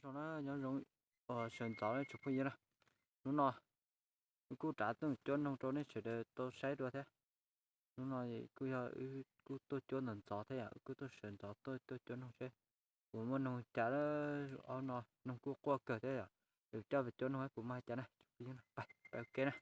Zoo na, nyob zoo, sawv ntxov tsoom phooj ywg na. Hnub no wb kuj rov tuaj cuab noog rau nej sawv daws tau saib dua thiab. Hnub no kuj yog wb kuj tuaj cuab ntxov ntxov thiab yom, wb kuj tuaj sawv ntxov tuaj, tuaj cuab noog seb puas muaj noog cas. Ob no noog kuj quaj kawg thiab yom, es coj pais cuab noog puas muaj hais cas na. Pais, pais ua ke na.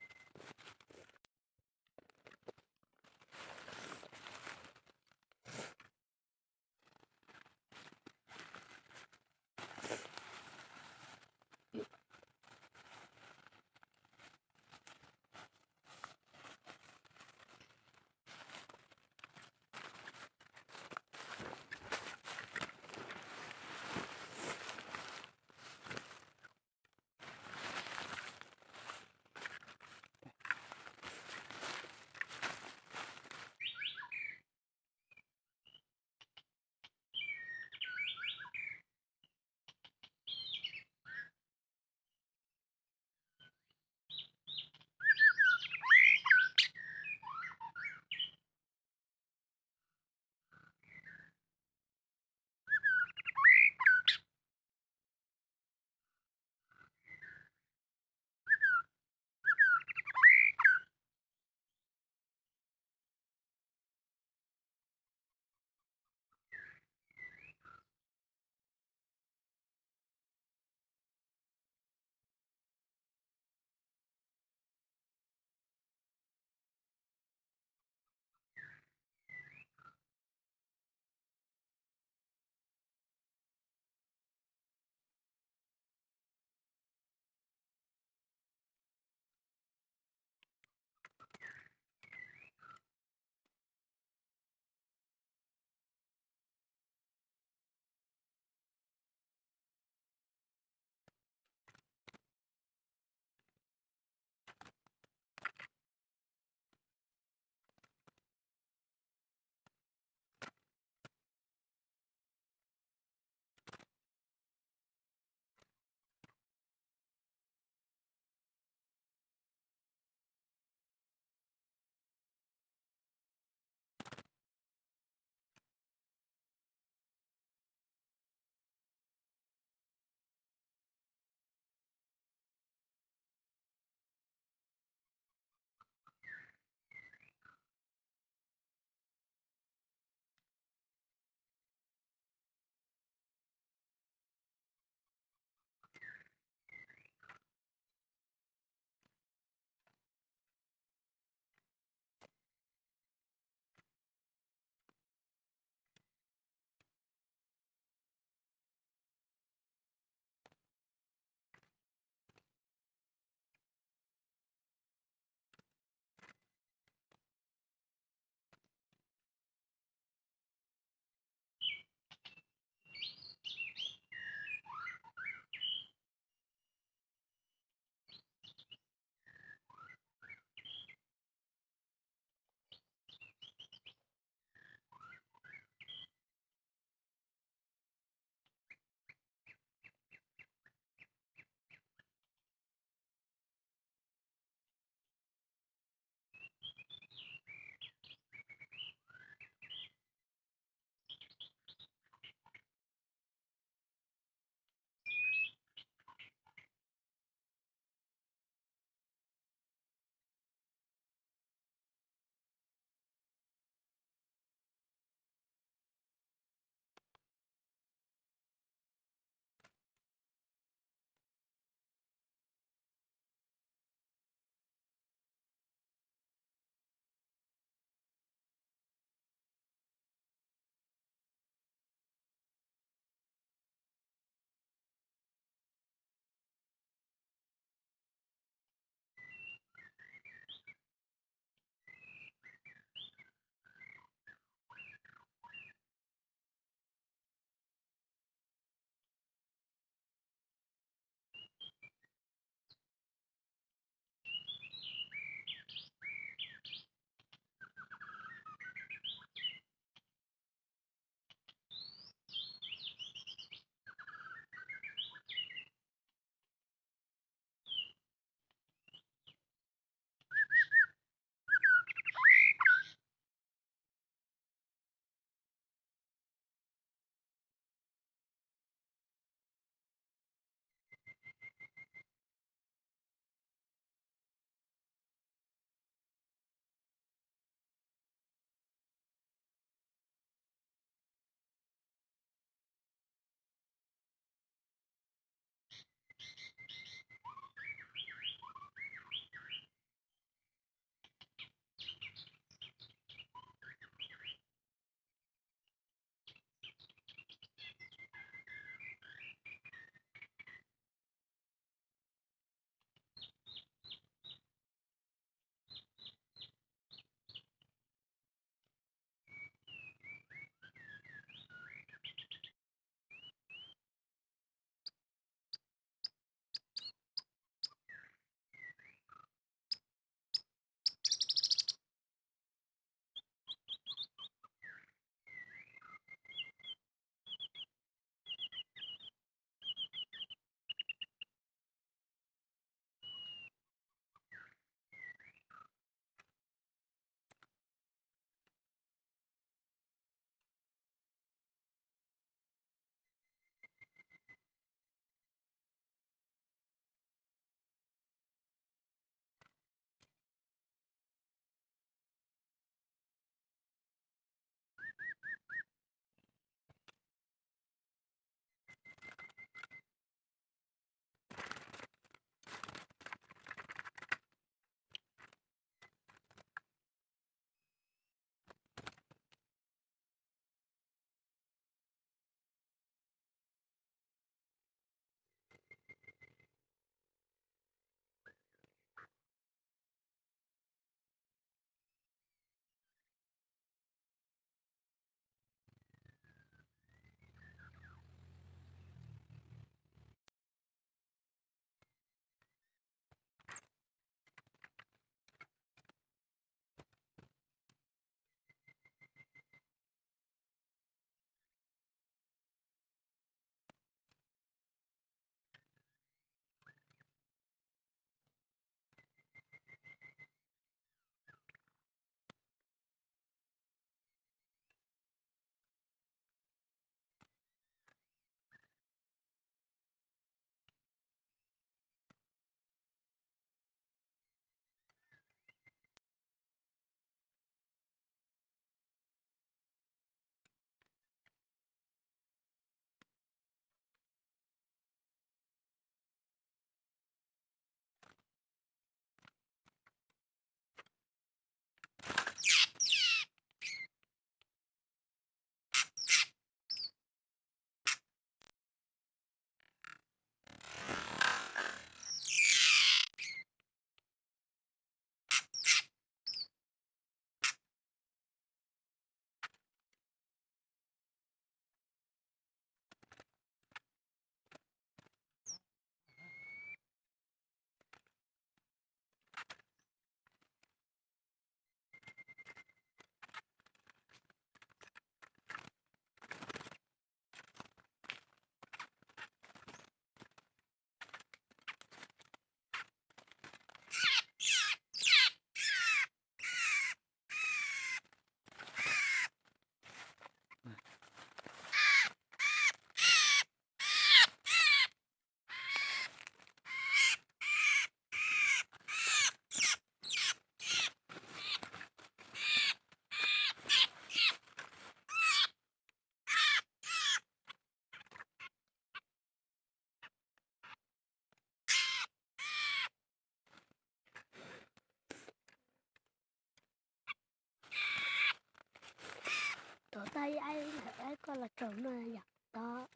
Koj los tsaus no yom, tod.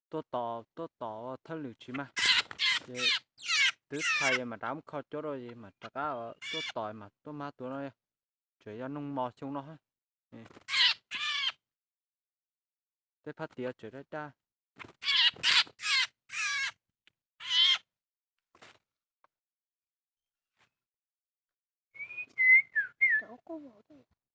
Tuaj tos, tuaj tos thawj lwm tsis mas, ces twb txhais es mam rov muab kho cuab rau es mam rov qab tuaj tos mas tuaj mas tua no, tseem yog noog mos xyoo no. Tej phab tiav tseem daj daj. Cov quaj vos.